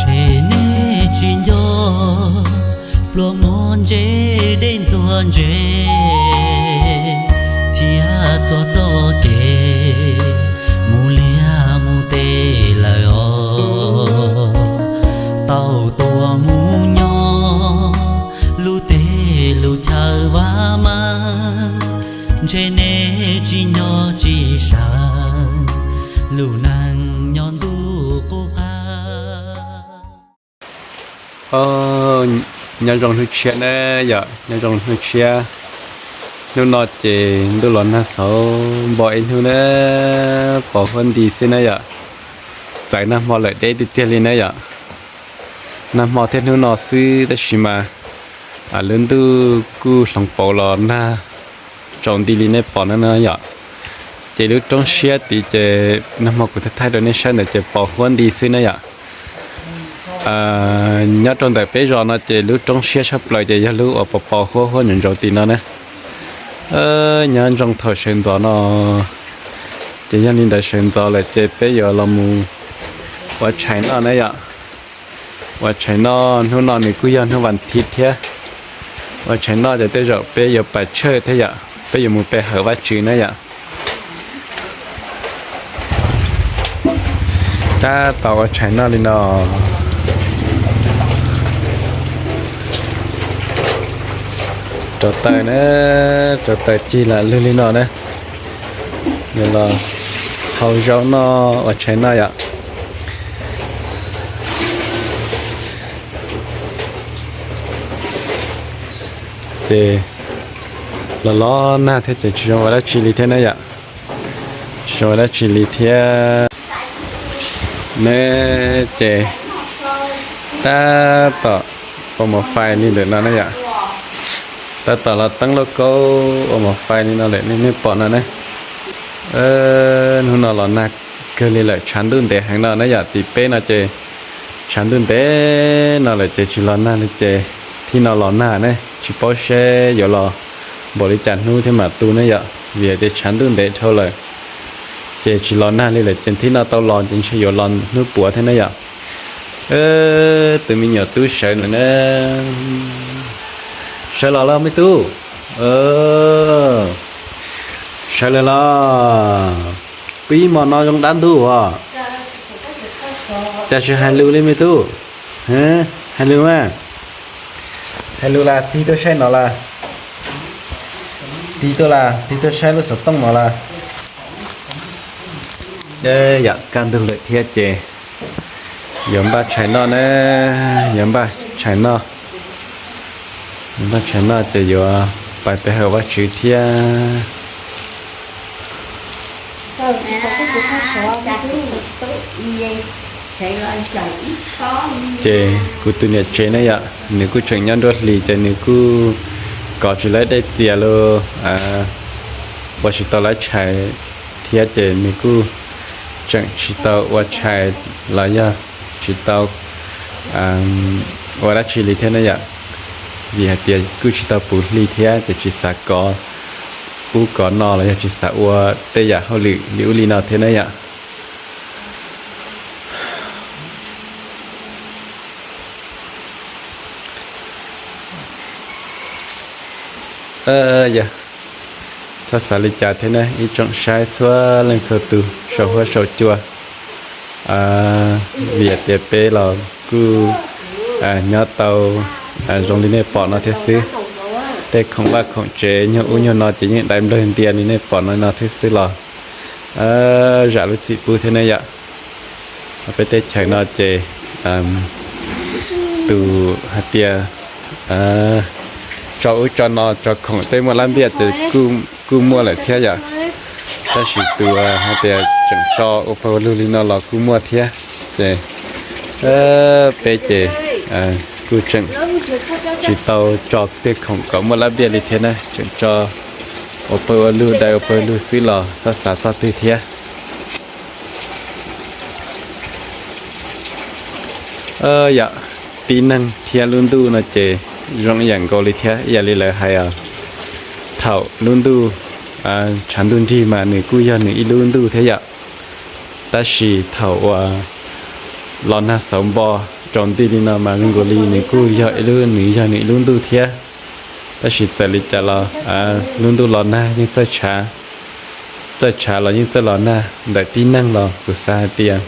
Ntshe nej tsis nco pluas mos ntse dej ntxuag ntse thiab txhua txoj kev mus liaj mus teb lawm os. Tau tuaj mus nyob lub teb lub chaw vaj mab, ntshe nej tsis nco tsis saw lub neej nyob ntuj qub qab. Nyob zoo hnub tshiab na yom, nyob zoo hnub tshiab. Hnub no ces ntuj los nag xauv npo ib hnub na, pos huab nti xwb na yom. Txawm nag hmo lawm deb tiag tiag li na yom. Nag hmo thiab hnub no xwb tab sis mas lub ntuj kuj hloov pauv los nag tsaus nti li nej pom no no yom. Ces lub roob siab tid ces nag hmo kuv thaij thaij rau nej saib ntawd ces pos huab nti xwb na yom. Nyob rau ntawm peb zos no ces lub roob siab tshaj plaws ces yog lub uas pos pos huab huab ntsaus ntsaus tim no na. Nyob zoo thaum sawv ntxov no, ces yog li ntawd sawv ntxov lawm ces peb yuav los mus ua tshais noj na yom. Ua tshais noj, hnub no nws kuj yog hnub vas thiv thiab. Ua tshais noj ces tej zaum peb yuav pais tshawj thiab yom, peb yuav mus pe hawm Vajtswv na yom. Tab tom ua tshais noj li no. Rau taws na, rau taws cig lam lug li no na. Yuav los hau zaub noj ua tshais noj yom. Ces los los nag thiab ces tsis zoo ua dab tsi li thiab na yom. Tsis zoo ua dab tsi li thiab. Ne, ces tab tom ua mos fais li ntawm no na yom. Tab tom los teeb lauj kaub ua mos fais li no lawm li nej pom no na. Hnub no los nag kawg li lawm, tshav ntuj ntev heev no na yom. Tim peb no ces tshav ntuj ntev no lawm ces tsis los nag li ces thib no los nag ne, tsis paub seb yuav los npaum li cas hnub thiab mam tu ne yom, vim hais tias tshav ntuj ntev dhau lawm. Ces tsis los nag li lawm ces thib no tau los ces ntshe yuav los hnub puav thiab ne yom. Tus me nyuam tub sawv lawm na. Sawv los los me tub. Sawv lawm los. Pw ib hmos no zoo dab ntub os. Cas tsis hais lus li me tub? Hais lus mas. Hais lus las, tig tuaj saib no las. Tig tuaj las, tig tuaj saib lub xov tooj no las. Yam kaj ntug lawm thiab ces yuav npaj tshais noj na, yuav npaj tshais noj. Yuav npaj tshais noj ces yuav pais pe hawm Vajtswv thiab. Ces kuv tus niam tsev ne yom, nws kuj tseem nyob nruab hlis ces nws kuj kov tsis laib dej txias los ua tsis tau laib tshais thiab ces nws kuj tseem tsis tau ua tshais los yog tsis tau ua dab tsi li thiab ne yom. Vim hais tias kuj tsis tau puv hli thiab ces tsis xav kov ub kov no los yog tsis xav ua tej yam hauj lwm li ub li no thiab ne yom. Yog txhob xav li cas thiab na ib tsoom saib txhua leej txhua tus saum huab saum cua. Vim tias peb los kuj nyob tau zoo li nej pom no thiab xwb. Tej khoom vaj khoom tsev nyuag ub nyuag no ces yeej dai nplawg ntia li nej pom no no thiab xwb los zam lub txim pub thiab ne yom. Peb teb chaws no ces tus hais tias tso ub tso no tso khoom tej muaj lab npiaj ces kuj muaj lawm thiab yom. Tab sis tus hais tias tseem tso ua pawg ua lug li no los kuj muaj thiab. Ces peb ces kuj tseem tsis tau tso tej khoom kom muaj lab npiaj li thiab na, tseem tso ua pawg ua lug dai ua pawg lug xwb los txhob xav txog twg thiab. Yom, tib neeg thiab lub ntuj no ces zoo ib yam nkaus li thiab, ib yam li lawv hais os. Thaum lub ntuj tshav ntuj nrig mas nws kuj yog nws ib lub ntuj thiab yom. Tab sis thaum uas los nag xauv npo tsaus nti li no mas zoo nkaus li nws kuj yog ib lub, nws yog nws ib lub ntuj thiab. Tab sis txawm li cas los lub ntuj los nag yeej txawj tshav, txawj tshav los yeej txawj los nag. Ntawm tib neeg los kuv xav hais tias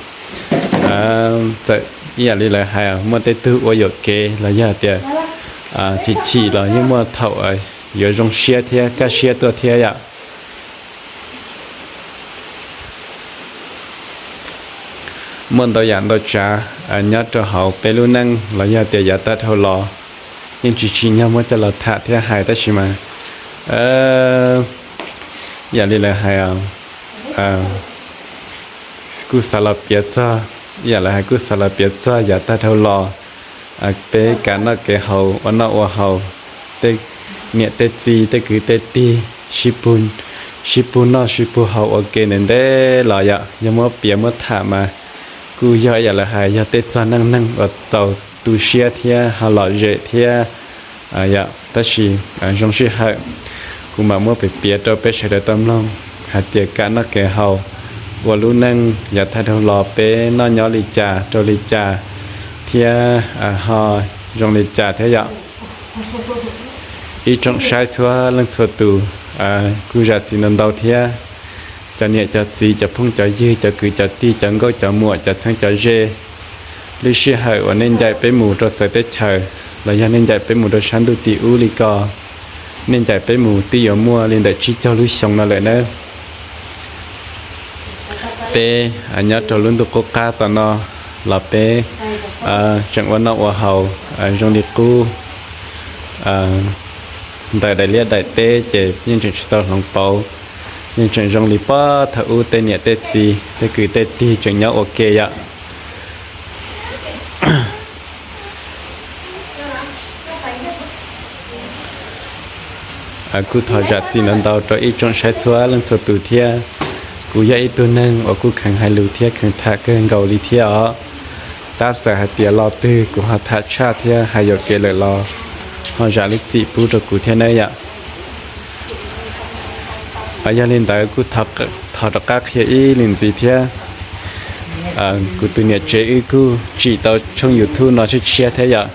txawm ib yam li lawv hais muaj tej tug ua yuam kev los yog tias chim chim los yeej muaj thaum yuav zoo siab thiab kaj siab tuaj thiab yom. Muaj ntau yam ntau tsav nyob rau hauv peb lub neej los yog tias yav tag dhau los yeej tsis tsim nyog muab coj los tham thiab hais tab sis mas yam li lawv hais kuj xav los piav txog, yam lawv hais kuj xav los piav txog yav tag dhau los, peb kev noj kev haus ua noj ua haus, tej niam tej txiv tej kwv tej tij sib pug noj sib pug haus ua ke ntev ntev los yom, yog muab piav muab tham mas kuj yog ib yam lawv hais yog tej txog neej neeg uas txaus tu siab thiab ho lom zem thiab yom. Tab sis zoo sij hawm kuv mam muab piav piav rau peb sawv daws tau mloog hais tias kev noj kev haus ua lub neej yav tag dhau los peb noj nyob li cas rau li cas thiab ho zoo li cas thiab yom. Ib tsoom saib txhua leej txhua tus kuj zam txim ntau ntau thiab. Cov niam cov txiv cov phooj cov ywg cov kwv cov tij cov nkauj cov muam cov txheeb cov ze, lub sij hawm uas nej ncaim peb mus rau txawv teb chaws los yog nej ncaim peb mus rau sab ntuj tim ub li ko, nej ncaim peb mus twb yuav muaj li ntawm tsib caug lub xyoo no lawm nawb. Peb nyob rau lub ntuj qub qab tom no los peb tseem ua noj ua haus zoo li qub, ntawm daim liaj daim teb ces yeej tseem tsis tau hloov pauv, yeej tseem zoo li puag thaum ub tej niam tej txiv tej kwv tej tij tseem nyob ua ke yom. Kuj thov zam txim ntau ntau rau ib tsoom saib txhua leej txhua tus thiab. Kuv yog ib tug neeg uas kuj kheev hais lus thiab kheev tham kawg nkaus li thiab os. Tab txawm hais tias lo twg kuv ho tham tshaj thiab hais yuam kev lawm los ho zam lub txim pub rau kuv thiab nawb yom. Yog li ntawd kuj thov rov qab qhia ib leej ntxiv thiab. Kuv tus niam tsev wb kuj tsim tau tshooj YouTube no tshiab tshiab thiab yom.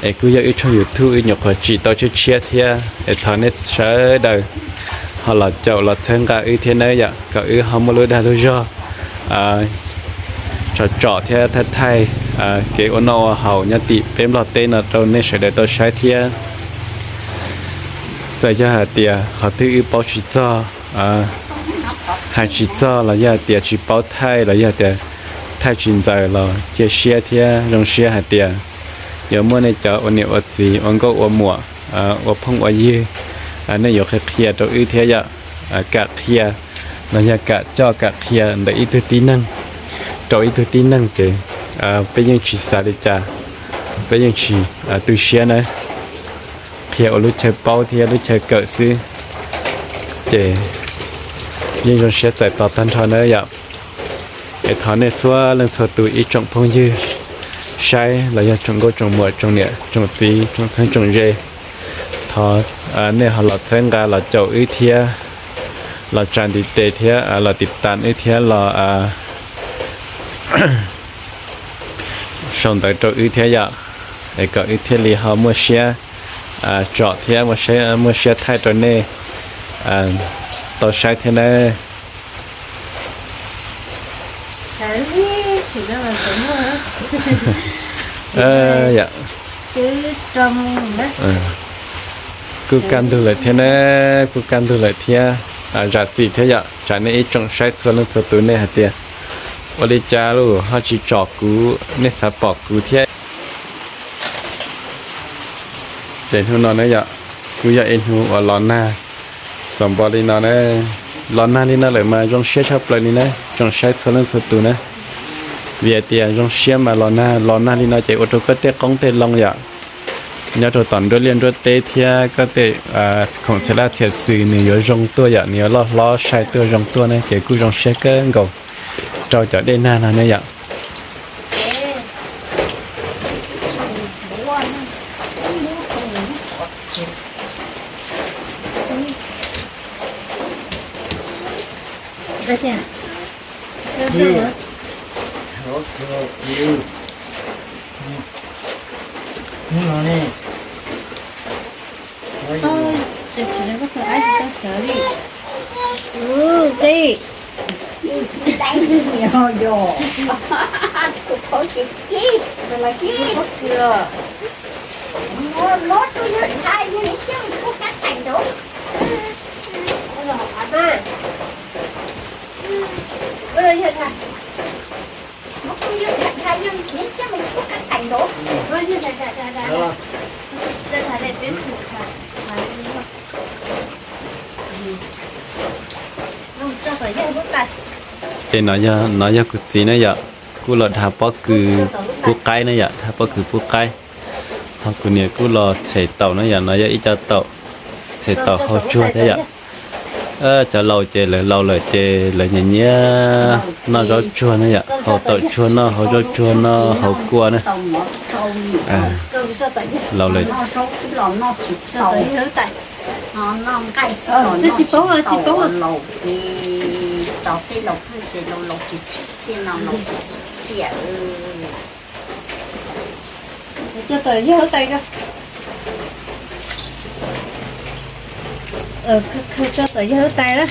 Es kuj yog wb tshooj YouTube wb nyuam qhuav tsim tau tshiab tshiab thiab es thov nej sawv daws ho los caum los txhawb nqa wb thiab nawb yom, kom wb ho muaj lub dag lub zog tsom tsom thiab thaij thaij kev ua noj ua haus nyob tim peb Nplog teb no rau nej sawv daws tau saib thiab. Txawm yog hais tias qhov twg wb paub tsis txog, hais tsis txog los yog hais tias tsis paub thaij los yog tias thaij tsis ntxaws los cia siab thiab zoo siab hais tias yuav muaj nej cov ua niam ua txiv ua nkauj ua muam, ua phooj ua ywg, nej yuav qhia qhia rau wb thiab yom. Kam qhia los yog kam coj kam qhia ntawm ib tug tib neeg rau ib tug tib neeg ces peb yeej tsis xav li cas, peb yeej tsis tu siab nawb. Qhia ua lub chaw paub thiab lub chaw kawm xwb ces yeej zoo siab txais tos tag nrho nawb yom. Es thov nej txhua leej txhua tus ib tsoom phooj ywg saib los yog tsoom nkauj tsoom muam tsoom niam tsoom txiv tsoom txheeb tsoom ze, thov nej ho los txhawb nqa los caum wb thiab, los tsa ntiv tes thiab los tiv tas wb thiab los sau ntawv rau wb thiab yom, es kom wb thiaj li ho muaj siab tsom thiab muaj siab thaij rau nej tau saib thiab nawb. Kuj kaj ntug lawm thiab na, kuj kaj ntug lawm thiab. Zam txim thiab yom, tsam nej ib tsoom saib txhua leej txhua tus nej hais tias ua li cas los ho tsis tsom kuv, nej xav pom kuv thiab. Ces hnub no na yom, kuj yog ib hnub uas los nag xaus npo li no na. Los nag li no lawm mas zoo siab tshaj plaws li na tsoom saib txhua leej txhua tus na. Vim hais tias zoo siab mas los nag, los nag li no ces ua rau koj tej qoob tej loo yom, nyob rau tom nruab liaj nruab teb thiab koj tej khoom txhia laj txhia xwm nws yuav zoo tuaj yom, nws yuav loj hlob sai tuaj zoo tuaj na ces kuj zoo siab kawg nkaus rau cov dej nag no ne yom. Hnub no ne, ua yus, ces tsis yog koj tus qaib tsis tau sawv li. Ub, tij. Yus tsis dai li os yog. Tus qhauv ces ci, tus los ci. Muab lob rau yawg dhas, yawg li coj mus kuj kab qais nraud. Ua los qhov na. Ua los yawg dhas. Ces no yog, no yog kuv txiv na yom, kuj los dhas pob kws pub qaib na yom, dhas pob kws pub qaib. Ho kuv niam kuj los txhem taum na yom, no yog ib co taum, txhem taum hau tsuag thiab yom. Cov laus ces lawv laus lawm ces lawv nyiam nyiam noj zaub tsuag na yom, hau taum tsuag noj, hau zaub tsuag noj, hau kua na. Laus lawm. Tsis paub, tsis paub. Laus ces tos tej laus pw ces laus laus tsis tsim txiaj no laus tsis tsim txiaj. Tso tawm yawg huab tais ko. Khwv tso tawm yawg huab tais na.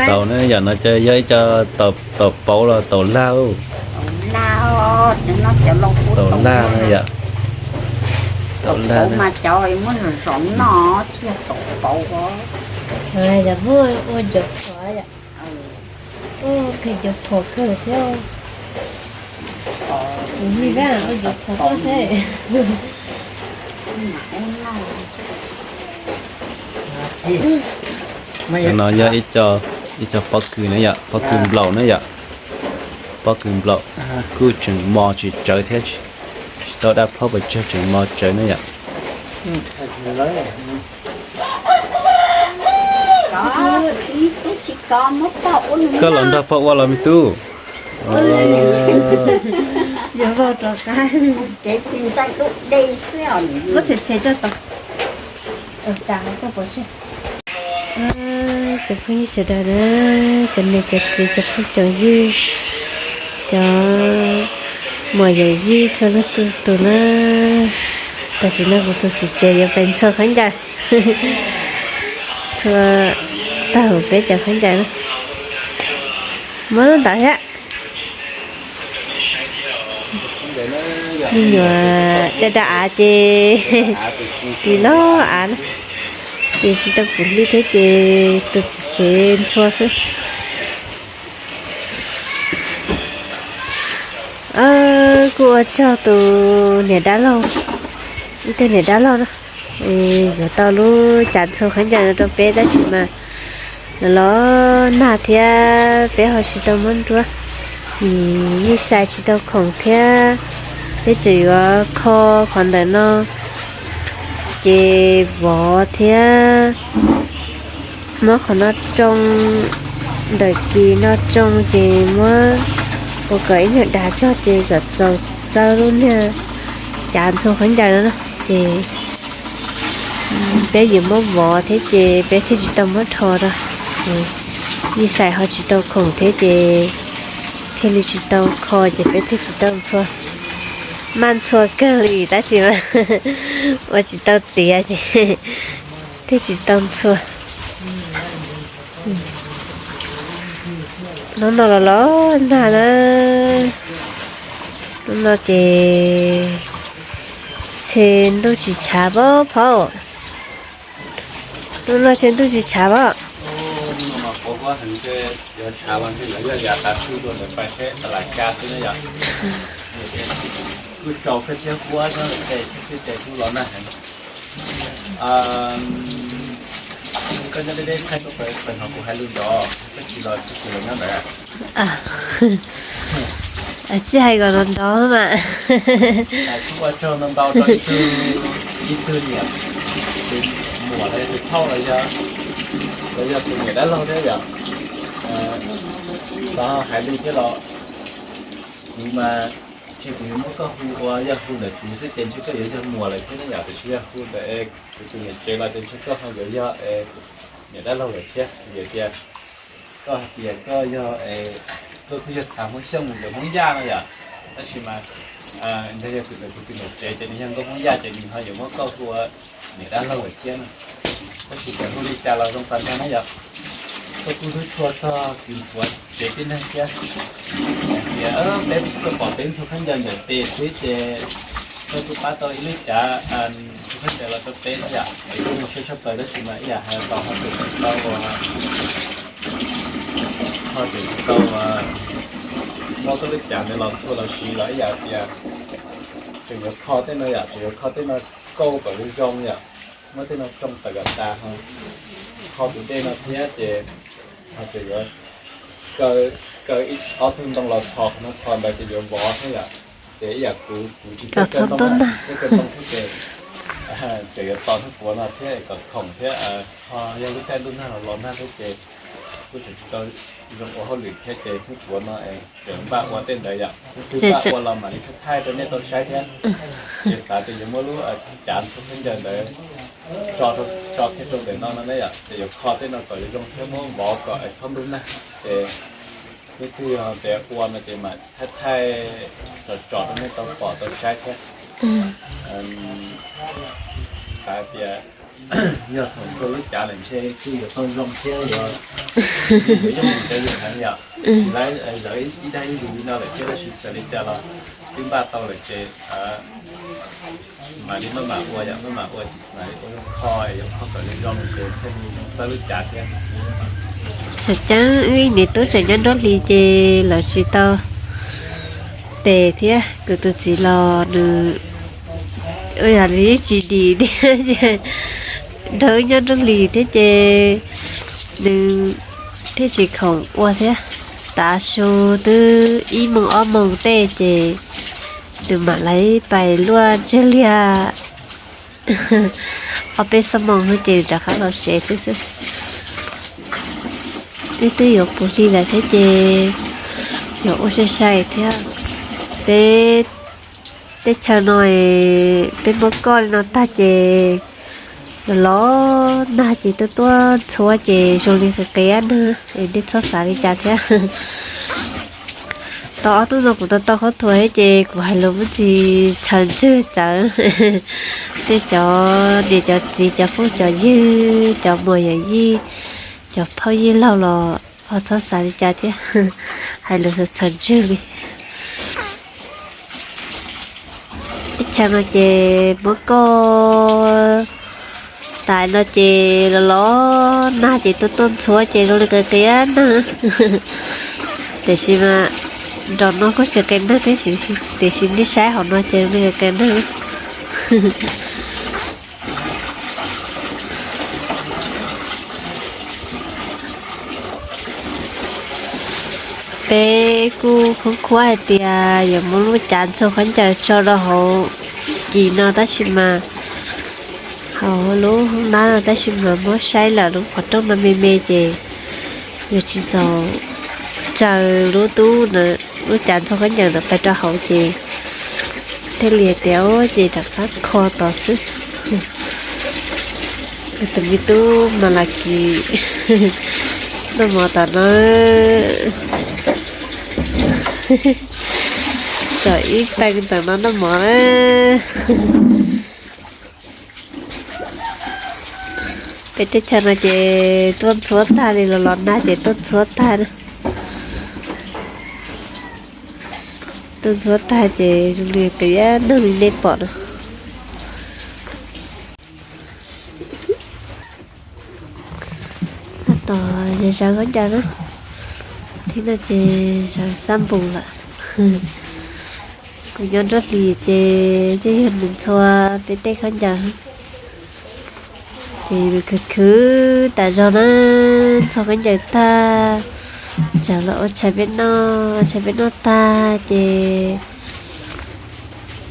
Taum ne yom, no ces yog ib co taum pauv los taum lag. Taum lag no yom. Taum lag mas cov muab zom zom noj thiaj taum pauv. Yog muab ua ncuav phom yom. Ua kawg ncuav phom kawg thiab. Kuv li vaj ua ncuav phom kawg thiab. Cov no yog ib co pob kws na yom, pob kws nplaum na yom. Pob kws nplaum kuj tseem mos tsis tsawv thiab, tsis tau daj phaub pes tsawg tseem mos tsawv na yom. Koj los nrog pog ua los me tub? Muab txhais txhais tso tod. Cov phooj ywg sawv daws na, cov niam cov txiv cov phooj cov ywg, cov muam yawm yij txhua leej txhua tus na, tam sim no kuv tus txiv tsev yuav pais ntxhua khaub ncaws, ntxhua tag peb cov khaub ncaws na. Muab lub ntawd thiab. Me nyuam da da av ces ris loj av na, ces tsis tau pum hli thiab ces tus txiv tsev ntxhua xwb. Kuj ua tsaug tus niam dab laug, ib tug niam dab laug na, yuav tau lub cav ntxhua khaub ncaws no rau peb tab sis mas los nag thiab peb ho tsis tau muab nruab, vim yij xais tsis tau khoom thiab, peb tseem yuav kho qhov ntawm no ces vov thiab muab qhov no tsoo, ntawm kis no tsoo ces muab ua kom ib nyuag dav tso ces kom txaus txawb lub niag cav ntxhua khaub ncaws no na. Ces peb yuav muab vov thiab ces peb thiaj tsis tau muab rho rau. Yij xais ho tsis tau khoom thiab ces thiaj li tsis tau kho ces peb thiaj tsis tau ntxhua. Maj ntxhua kawg li tab sis mas ua tsis tau tiav ces thiaj tsis tau ntxhua. Hnub no los los nag na, hnub no ces ntshe ntuj tsis tshav pob phaub. Hnub no ntshe ntuj tsis tshav pob. Koj nyob deb deb thaij tuaj pem no kuv hais lus nrov, koj tsis los tsis los nyob ntawd. Tsis hais kom nrov nrov mas. Kuv ua tsaug ntau ntau rau ib tug, ib tug niam, tus muam los yog tus phauj los yog, los yog tus niam dab laug thiab yom. Los hais li thiab los, kuv mas ntshe kuv yuav muab koj hu ua, yog hu ntawm kuv xwb ces ntshe koj yuav yog muam lawm thiab ne yom, tiam sis yog hu ntawm kuv tus niam tsev los ces ntshe koj ho yuav yog niam dab laug lawm thiab. Vim tias koj hais tias koj yog, koj kuj yog txhav Hmoob Xyooj mus yuav Hmoob Yaj no yom. Tab sis mas ntag yog tus ntawm kuv tus niam tsev ces nws yog nkauj Hmoob Yaj ces nws ho yuav muab koj hu ua niam dab laug lawm thiab no. Tab sis txawm hu li cas los zoo tag nrho na yom. Koj kuj hlub tshua txog kuv tsev tib neeg thiab. Hais tias peb tuaj pom peb ntxhua khaub ncaws ntawm tes xwb ces koj kuj pab tau ib lub cav ntxhua khaub ncaws los rau peb na yom. Es kuj zoo siab tshaj plaws tab sis mas ib yam hais tau ho tseem tsis tau ua, ho tseem tsis tau muab koj lub cav ntawd los ntxhua los siv los ib yam tias tseem yuav kho tej no yom, tseem yuav kho tej no kauj kom zoo zoo yom. Muab tej no tsoo tawm kom tas ho kho tus dej no thiab ces ho tseem yuav kaw, kaw ob tug ntoo los txhos qhov no txhos ntawd ces yuav vov thiab yom. Ces ib yam kuv, kuv tsis txawj kaw ntoo, txawj kaw ntoo thiab ces tseem yuav tos hnub puav no thiab kom khoom thiab ho yog lub caij ntuj nag los los nag thiab ces kuj tseem tsis tau zoo ua hauj lwm thiab ces hnub puav no tseem npaj ua tej ntawd yom. Kuv twb npaj ua los mam li thaij thaij rau nej tau saib thiab. Ces xav tias yuav muab lub cav ntxhua khaub ncaws ntawd tso, tso kiag rau ntawm no no ne yom, ces yuav kho tej no kom zoo zoo thiab muab vov kom txhob ntub nag. Ces hnub twg yog tias ua no ces mam thaij thaij tso tso rau nej tau pom tau saib thiab. Xav tias yog thaum ntxhua lub cav lawm ntshe kuj yuav tau zoo thiab yuav, yuav yooj yim rau yus heev yom. Tsis laib zawv ib dag ib zis li no lawm thiab tab sis txawm li cas los twb npaj tau lawm ces mam li maj mam ua yom, maj mam ua, mam li ua zoo kho, yuav kho kom zoo zoo ces thiaj li zoo txawb lub cav thiab. Txawm ceeb wb niam tub tseem nyob nruab hlis ces lawv tsis tau tes thiab kuv tus txiv los nws ua yam li yeej tsis dim thiab, nrog wb nyob nruab hlis thiab ces nws thiaj tsis khoom ua thiab. Tav su twb ib moos ob moos tej ces nws mam li pais luaj ntseg liag ob peb xuab moos xwb ces rov qab los tsev xwb xwb. Wb twb yuav puv hli lawm thiab ces yuav ua sai sai thiab. Peb teb chaws no peb muab koj li no tag ces los los nag ces tuaj tuaj ntxhuav ces zoo li qis qias nag es nej txhob xav li cas thiab. Tau ob hnub no kuv tau tau qhuab thuas thiab ces kuv hais lus muaj tsis txhaws ntswg txawv. Tej cov niam cov txiv cov phooj cov ywg cov muam yawm yij cov phooj ywg laug los ho txhob xav li cas thiab, hais lus txhaws ntswg li. Teb chaws no ces muab koj tas no ces los los nag ces tuaj tuaj ntxhuav ces zoo li qis qias nag. Tiam sis mas nrog no kuj tsis qias nag thiab, tiam sis nej saib hauv no ces zoo li qis qias nag. Peb kuj khub khuab hais tias yuav muab lub cav ntxhua khaub ncaws tso rau hauv kis no tab sis mas hauv lub hoob nab no tab sis mas muab saib lawm lub qhov rooj no me me ces yuav tsis txaus raws lub tub, lub cav ntxhua khaub ncaws ntawd pais rau hauv ces thiaj li tias ces rov qab kho tod xwb. Tus me tub mas las kis noj mov tom no, tsom ib tee ntawm no noj mov na. Peb teb chaws no ces tuaj ntxhuav tag li, los los nag ces tuaj ntxhuav tag na. Tuaj ntxhuav tag ces zoo li qias nag li nej pom no. Tab tom zawv khaub ncaws na, thib no ces zawv xab npus lawm. Kuv nyob nruab hlis ces yeej yog nws ntxhua peb tej khaub ncaws. Ces nws khwv khwv tas zog na, ntxhua khaub ncaws tag, tsaws los ua tshais peb noj, tshais peb noj tag ces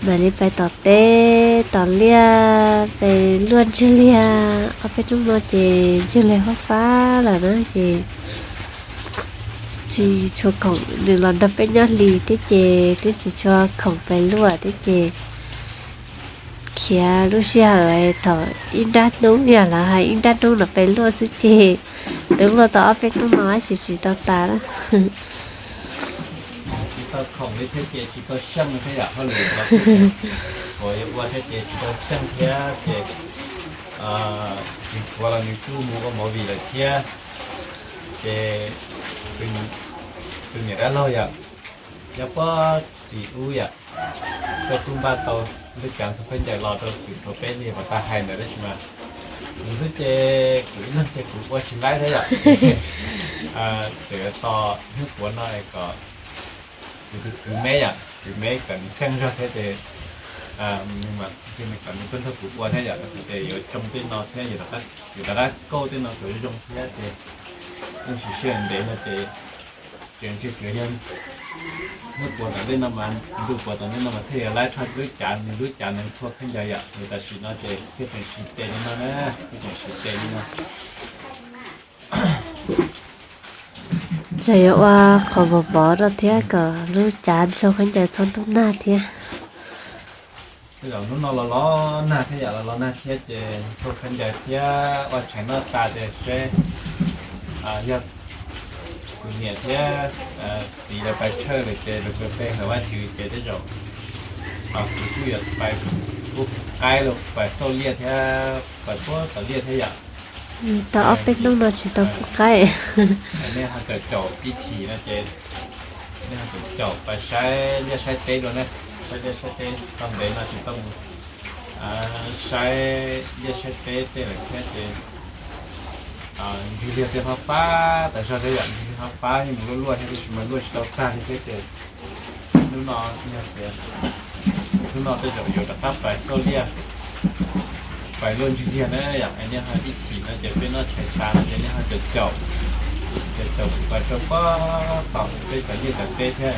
mam li pais tom teb tom liaj, pais luaj ntseg liag. Ob peb hnub no ces ntseg liag fab fab lawm na ces tsis tshua khoom, nws los nrog peb nyob hlis thiab ces twb tsis tshua khoom pais luaj thiab ces khiav lub sij hawm thaum ib nrab hnub, yog lawv hais ib nrab hnub no pais luaj xwb ces twb luaj tau ob peb hnub no tab sis tsis tau tas na. tau khoom li thiab ces tsis tau xyeej li thiab yom, hauj lwm los kuv yuav ua thiab ces tsis tau xyeej thiab ces nws tshuav los nws kuj mus ua movie lawm thiab. Ces tus niam dab laug yom, nyob puag tim ub yom, koj kuj npaj tau lub cav ntxhua khaub ncaws los rau kuv rau peb li uas tau hais ntawd tab sis mas kuv xwb ces kuv ib leeg ces kuv ua tsis laib thiab yom. Tseem tos hnub puav no es kom kuv tus kwv me yom, kwv me kom nws xyeej zog thiab ces nws kom nws tuaj nrog kuv ua thiab yom, ces yuav tsoo tej no thiab yuav rov qab kauj tej no kom zoo thiab ces yeej siv sij hawm ntev no ces tseem ntshe tsuas yog hnub puav tom ntej no mas, ntu puav tom ntej no mas thiaj yuav laib tshaj lub cav, nws lub cav nws ntxhua khaub ncaws yom, ces tam sim no ces thiaj tseem siv tes li no na, thiaj tseem siv tes li no. Tseem yuav ua qhov vov vov rau thiab kom lub cav ntxhua khaub ncaws txhob ntuj nag thiab. Tej zaum hnub no los los nag thiab yom, los los nag thiab ces ntxhua khaub ncaws thiab ua tshais noj tas ces seb yog kuv niam thiab txiv lawv pais tshawj lawm ces lawv pais hlawv Vajtswv ces tej zaum kuv kuj yuav pais pub qaib los pais xauj liaj thiab pais puag tom liaj thiab yom. Tau ob peb hnub no tsis tau pub qaib. Nej ho caum caum ib chim no ces nej ho caum caum pais saib liaj saib teb dua ne, saib liaj saib teb tau ntev no tsis tau mus saib liaj saib teb tej lawm thiab ces ntsis liag tej ho fab tas zog thiab yom, ntsis liag ho fab yeej mus luaj luaj thiab tab sis mas luaj tsis tau tag li thiab ces hnub no, hnub no tej zaum yuav rov qab pais xauj liaj, pais luaj ntsis liag na yom, nej ho ib chim no ces peb noj tshais tas no ces nej ho caum caum, caum caum pais rau puag tom peb cov liaj cov teb thiab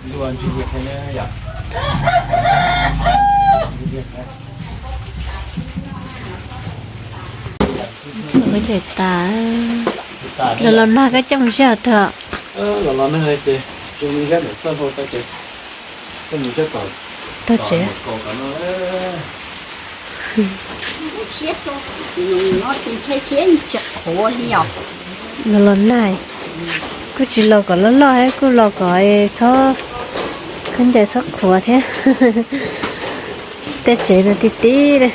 luaj ntsis liag thiab na yom. Txog ncaim tas, los los nag koj coj mus zaj tag. Los los nag ces txog tag ces tag tsev. Los los nag, kuj tsis los kom loj loj, kuj los kom txhob, khaub ncaws txhob qhuav thiab. Tej tsev no ti ti li.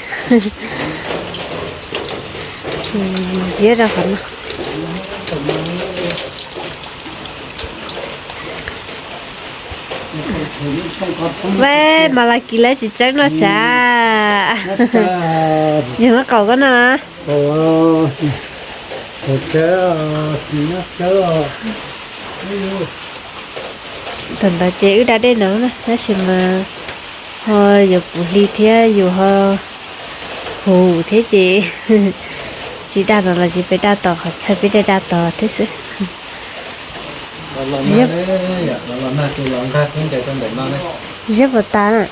Ziab rau qhov no. Vaj, Mas Las Kis lawv tsis tseeb no sav. Yog muab qaum koj no. Thaum ntawd ces wb da dej no na tab sis mas ho yuav puv hli thiab yus ho huv thiab ces tsis da no los ces peb da tos qhov chaw peb da da tos thiab xwb. Ziab puas tas na?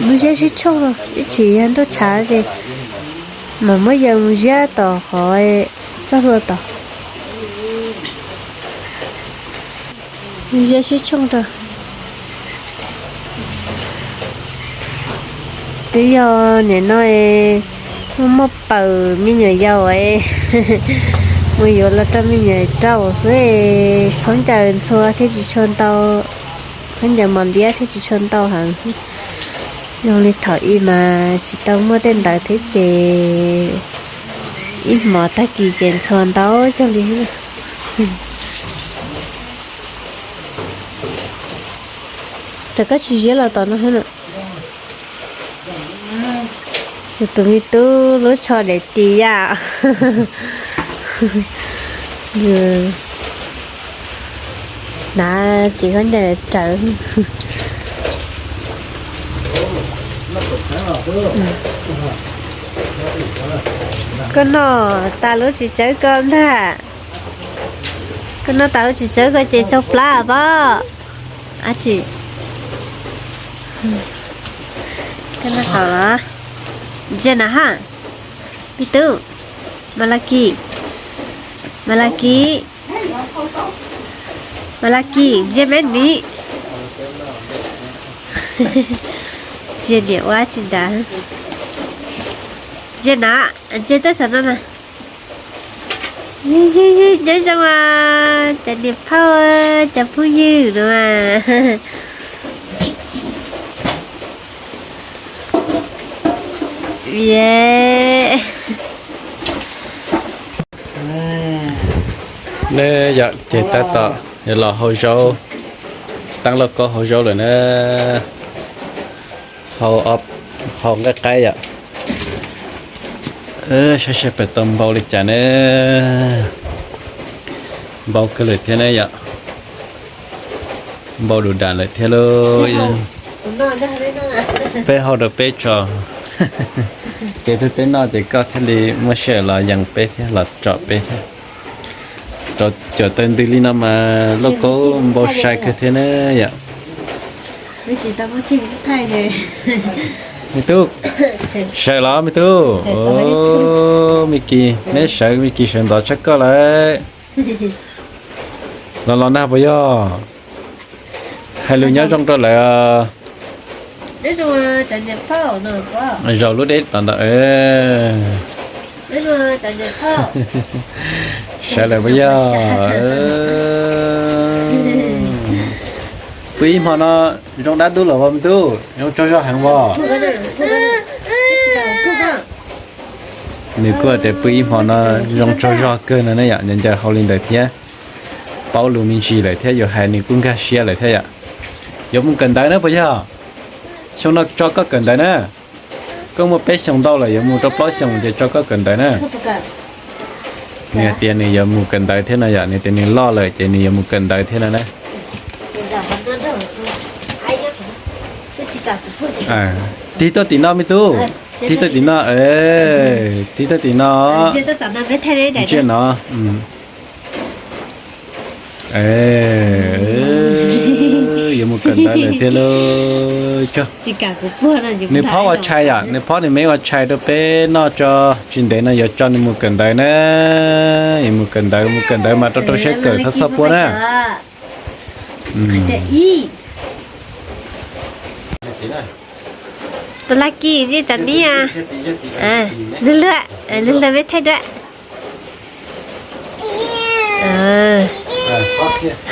Mus ziab sib tshooj los ib chim yog ntuj tshav ces mam muab yawg mus ziab tom qhov txoj hlua tod. Mus ziab sib tshooj rau. Twb yog nim no muaj muaj pawg me nyuam yaus mus yuav los rau me nyuam rau xwb, khaub ncaws ntxhua thiaj tsis tshua ntau, khaub ncaws mos liab thiaj tsis tshua ntau heev. Zoo li thaum ub mas tsis tau muaj tej ntawd thiab ces ib hmos tag kis ces ntxhua ntau kawg li. Ces koj tsis ziab los tom no thiab na. Yus tus me tub lub tsho dev ti yam. Hnav ces khaub ncaws rawv. Koj noj tas lub txiv tsawb koj ntag. Koj noj tas lub txiv tsawb koj ces tsau plab pob. Ab tsi. Koj noj tau los? Ntsia na ha. Me tub. Malakis. Malakis. Malakis, ntsia me nis. Ntsia niam ua tsi nrad. Ntsia na, ntsia tej saum no na. Yog yog yog, nyob zoo os cov niam phauj, cov phooj ywg no as. Yog, ces tab tom yuav los hau zaub, tab lauj kaub hau zaub lawm na. Hau, hau nqaij qaib yom. Saib seb puas tau npau li cas na. Npau kawg lawm thiab na yom. Npau du dam lawm thiab lauj. Peb hau rau peb tso. Ces peb, peb noj ces koj thiaj li muaj sij hawm los yees peb thiab los tsom peb thiab. Cov taw ntws li no mas lauj kaub npau sai kawg thiab na yom. Me tub, sawv los me tub. Mej Kis, neb sawv, Mej Kis sawv ntov tshaj koj lawm. Los los nag puas yog? Hais lus nyob zoo rau lawv. Zaum lub deb tom ntawd. Sawv lawm puas yog? Pw ib hmo no zoo dab ntub lawm os me tub, zoo tsaug zog heev os. Nws kuj tias pw ib hmo no zoo tsaug zog kawg no ne yom, ncaws ncaws hau li ntawd thiab. Paub lus me ntsis lawm thiab, yuav hais nws kuj nkag siab lawm thiab yom. Yuav mus kawm ntawv na puas yog? Xyoo no tso koj kawm ntawv na. Koj muaj peb xyoos ntau lawm, yuav mus rau plaub xyoos ces tso koj kawm ntawv na. Nws hais tias nws yuav mus kawm ntawv thiab no yom, nws tias nws loj lawm ces nws yuav mus kawm ntawv thiab no na. Tig tuaj tim no me tub, tig tuaj tim no, tig tuaj tim no. Ntsia no. Yuav mus kawm ntawv lawm thiab lauj. Nws phob ua tshais yom, nws phob nws me ua tshais rau peb noj tso, tsis ntev no yuav tso nws mus kawm ntawv na. Yuav mus kawm ntawv, mus kawm ntawv mas rau rau siab kawm, txhob txhob puab na. Tus laj kis ntsej tas nib, luag luag, luag luag peb thaij dua.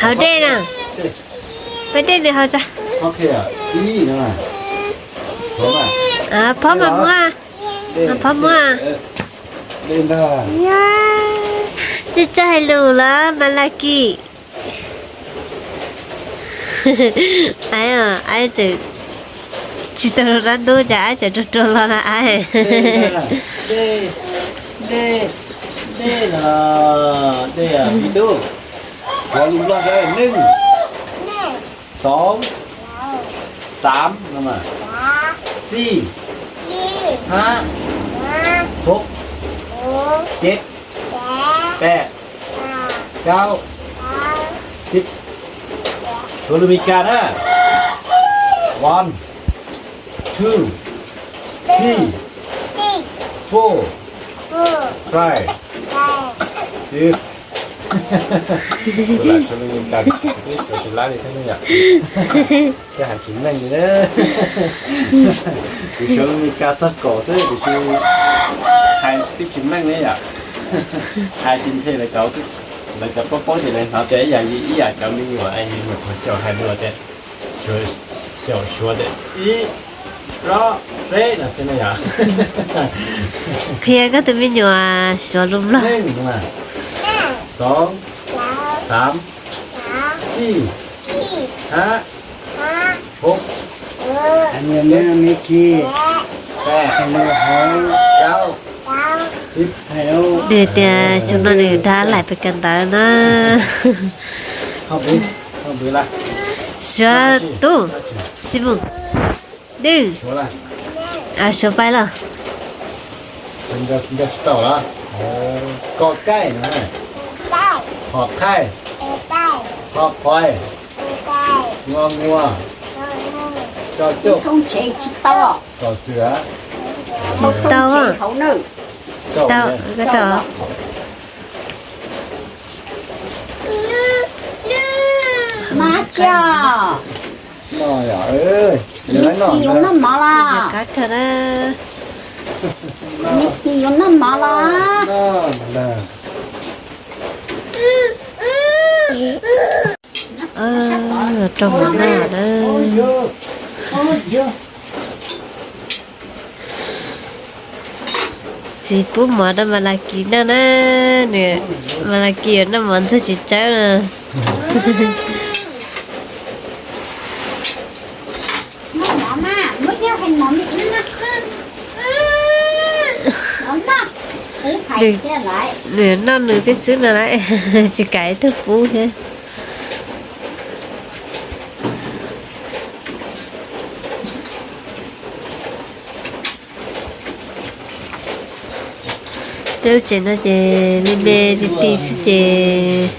Haus dej no, peb dej nws haus tso. Phob mas muab, phob muab. Yog, tsis txawj hais lus los mas laj kis. Aib, aib tseem tsis tau rau dab ntub cas aib tseem rau rau los na aib. Dej, dej, dej no, dej me tub. Xov lus Nplog sawv, neej, xov, xav, xij, hab, hub, ceb, peb, kaub, xib. Xov lus Mes Kas na. One, two, three, four, five, six. Kuv lam suav lus Mes Kas, kuv twb suav tsis laib li thiab ne yom. Koj hais tsis meej li na. Kuv suav lus Mes Kas txog kaum xwb, kuv tsis, hais twb tsis meej li yom. Hais tsis ntxhe lawv cov, lawv cov paub paub ces lawv hnov tias ib yam, ib yam cov me nyuam es me nyuam qhov chaw hais lus tias, caum suav tias ib, ob, peb no xwb na yom. Qhia koj tus me nyuam suav lus Nplog. Neej, xov, xav, xij, hab, hub, ceb, peb, kaub, xib. Nws tias xyoo no nws dab laim pem kawm ntawv na. Suav tub, xib mus, dwj, suav pais los. Koj kaij, ho qhaij, ho qhoi, ngo nua, co coj, txos xwm, tau, tau. Noj mov las. Neb kis yuav noj mov las. Rau mov noj na. Txiv pub mov rau Mas Las Kis noj na. Nws, Mas Las Kis yuav noj mov ntxuag tsis tsawb no. Nws noj nws thiab xwb no lauj, tsis kam ib tug pub thiab. Peb lub tsev no ces me me ti ti xwb ces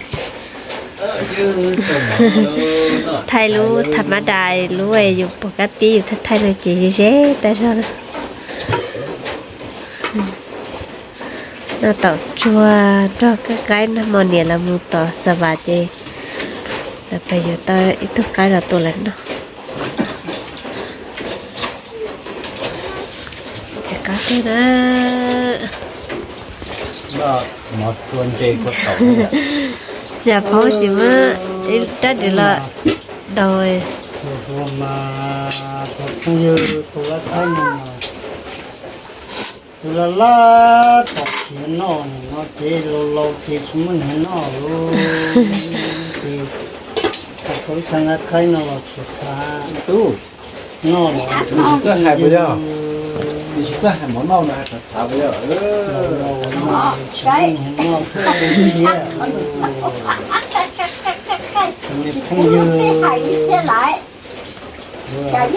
thaij lub tham mab dais lub yus pom kab tib yus thaij thaij no ces ze ze tag zog na. Noj taum tsuag nrog kab qaib nag hmo niam lawv mus tom Xa Vas ces lawv pab yuav tau ib tug qaib los tua lawv noj. Txiv qab tag na. Txiv phob sim muab rab ris los daus. Tus laj laj tom tsis noj no ces laus laus ces tsis muaj neeg noj lawm ces tau ib tug nqaij qaib no los tsis xav noj lawm. Tsis txawj hais puas yog? Tsis txawj hais mov noj no hais qhov txhav puas yog? Tsis muaj neeg noj thiab siab. Phooj ywg,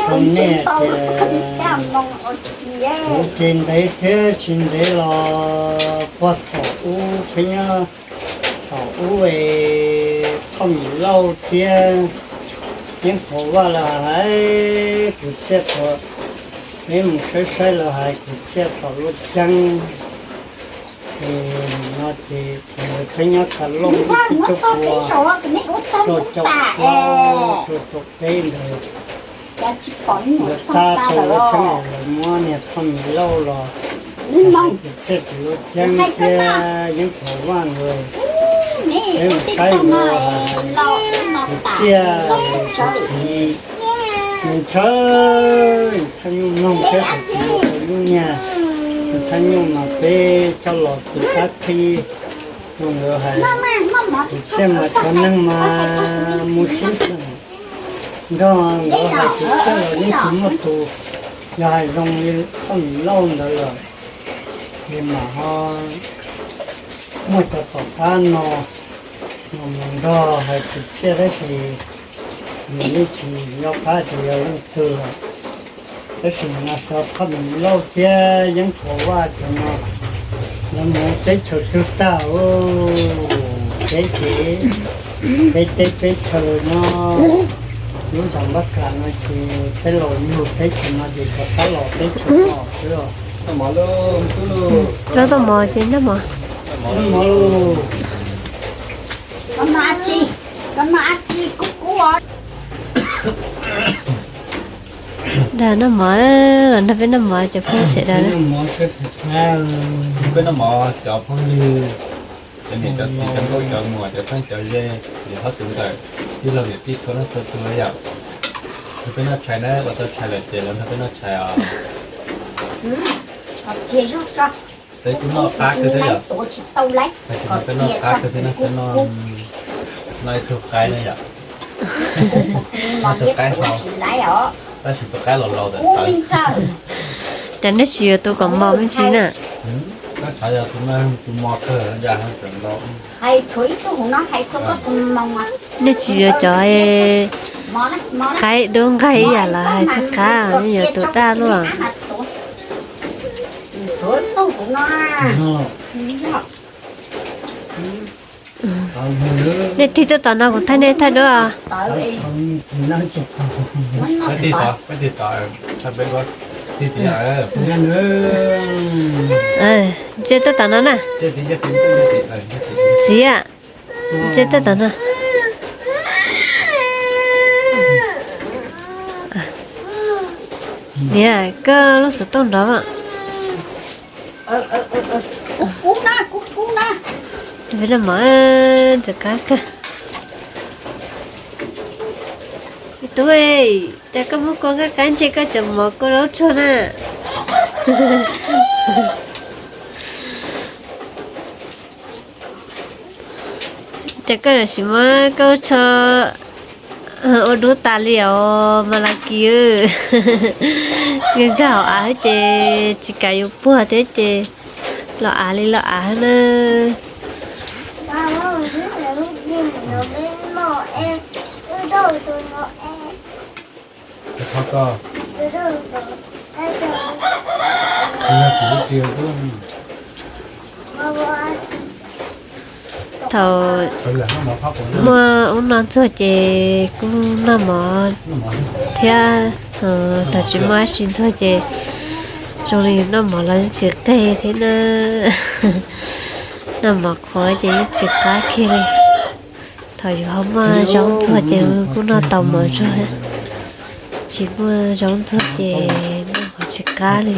rau nej tias kuv ces ntev thiab tsis ntev los puag thaum ub peb nyob thaum ub es Thoj Mim Lauj thiab Yeeb Qhuav Vaj lawv hais kwv txhiaj thaum, peb mus saib saib lawv hais kwv txhiaj thaum lub ceeb. Ces nim no ces thaum ntawd peb nyob Xas Looj ib txhiab cuaj pua rau caum plaub rau caum peb ntawd, ntawd tab tau lub ceeb lawm lawv muab niag Thoj Mim Lauj los kwv txhiaj kwv lub ceeb thiab Yeeb Qhuav Vaj nkawd, peb mus saib ua kwv txhiaj kwv txiv. Nws tshawb, nws tshawb nyuj mloog thiab thaum txiv ua nyuj nyag, nws tshawb nyuj mas peb coj los kwv qab qhib rau nkawd hais kwv txhiaj mas cov neeg mas mus sib xeem nrog nkawd hais kwv txhiaj los yeej tsis muaj tus yog hais zoo li Thoj Mim Lauj ntawd lawm. Ces mam ho muaj cov tom qab no los mus nrog hais kwv txhiaj tab sis nws yeej tsis nco qab tias yog leej twg lawm. Tab sis no xyov Thoj Mim Lauj thiab Yeeb Qhuav Vaj cov no lawv mus teb chaws twg tag ub. Peb ces peb teb peb chaws no, lub zos Npab Kam no ces peb los yug teb chaws no ces rov qab los teb chaws no xwb os. Rau tau mov ces noj mov. Noj mov lauj. Dag noj mov, los nrog peb noj mov cov phooj ywg sawv daws. Peb noj mov cov phooj ywg, cov niam cov txiv cov nkauj cov muam cov txheeb cov ze, niam hlob txiv ntxawm, tij laug niam tij txhua leej txhua tus yom. Nrog peb noj tshais na, los tau tshais lawm ces los nrog peb noj tshais os. Peb kuj noj qab kawg thiab yom. Peb noj qab kawg thiab na, peb noj, noj ib tug qaib na yom. Noj tus qaib hau, tab sis tus qaib los laus tawv. Cas nej tsis yuav tus kom mos me ntsis na? Tab xav yog tus no tus mos kawg ya ha tawm laus. Nej tsis yuav cov qaib dub nqaig ib yam los hais thiaj qab, nej yuav tus daj luaj. Nej tig tuaj tom no kuv thaij nej thaij duab. Tig tom, tig tom, tig tom. Ntsej tuaj tom no na. Txiv, ntsej tuaj tom no. Niam, koj lub xov tooj nrov. Peb noj mov, ntxim qab kawg. Tub, cas koj muab kua nqaij qab ntseg koj tseem mov kua zaub tsuag na? Cas koj yuav tsis muab koj tsho ua dub tas li os Malakis? Nkag nkag hauv av ces tsis kam yuav puag thiab ces los av li los av na. Thaum muaj ub no ntxuag ces kuj noj mov thiab, thaum tsis muaj dab tsi ntxuag ces zoo li yus noj mov los yeej tsis qeg thiab na. Noj mov qhuav ces yeej tsis qab kiag li. Thaum yus ho muaj zaub ntxuag ces kuj noj tau mov ntxuag. Tsis muaj zaub ntxuag ces noj mov tsis qab li.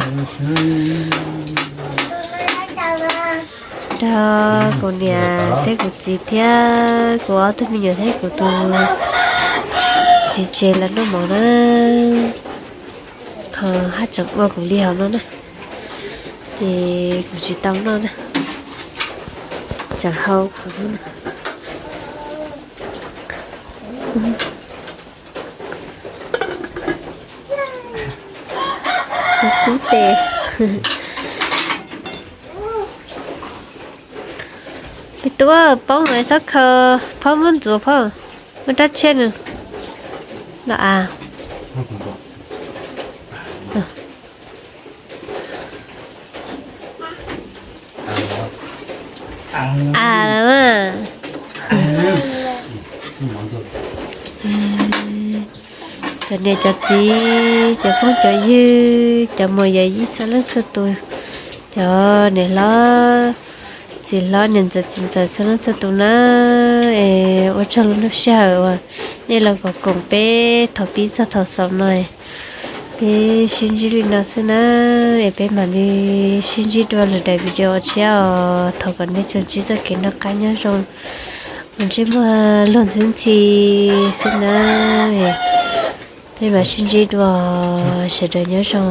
Nrog kuv niam thiab kuv txiv thiab kuv ob tug me nyuam thiab kuv tus txiv tsev lawv noj mov na. Ho haj tseem ua kuv li hauv no na, ces kuv tsis tau noj na, tseem hau kuv. Kub tes. Tub, poob lawm, txhob khaws, phob muab ntxuav phob, muab rab tshiab nws los av. Av lawm mas. Cov niam cov txiv, cov phooj cov ywg, cov muam yawm yij txhua leej txhua tus, cov niam hlob txiv hlob, niam ntxawm txiv ntxawm txhua leej txhua tus na, es ua tsaug lub sij hawm uas nej los koom koom peb thaum pib txog thaum xaus no. Peb sib ntsib li no xwb na, es peb mam li sib ntsib dua lwm daim video tshiab os. Thov kom nej tsuas ntsib txoj kev noj qab nyob zoo, mus ntsej muag luag ntxhi ntxhi xwb na. Peb mam sib ntsib dua, sawv daws nyob zoo.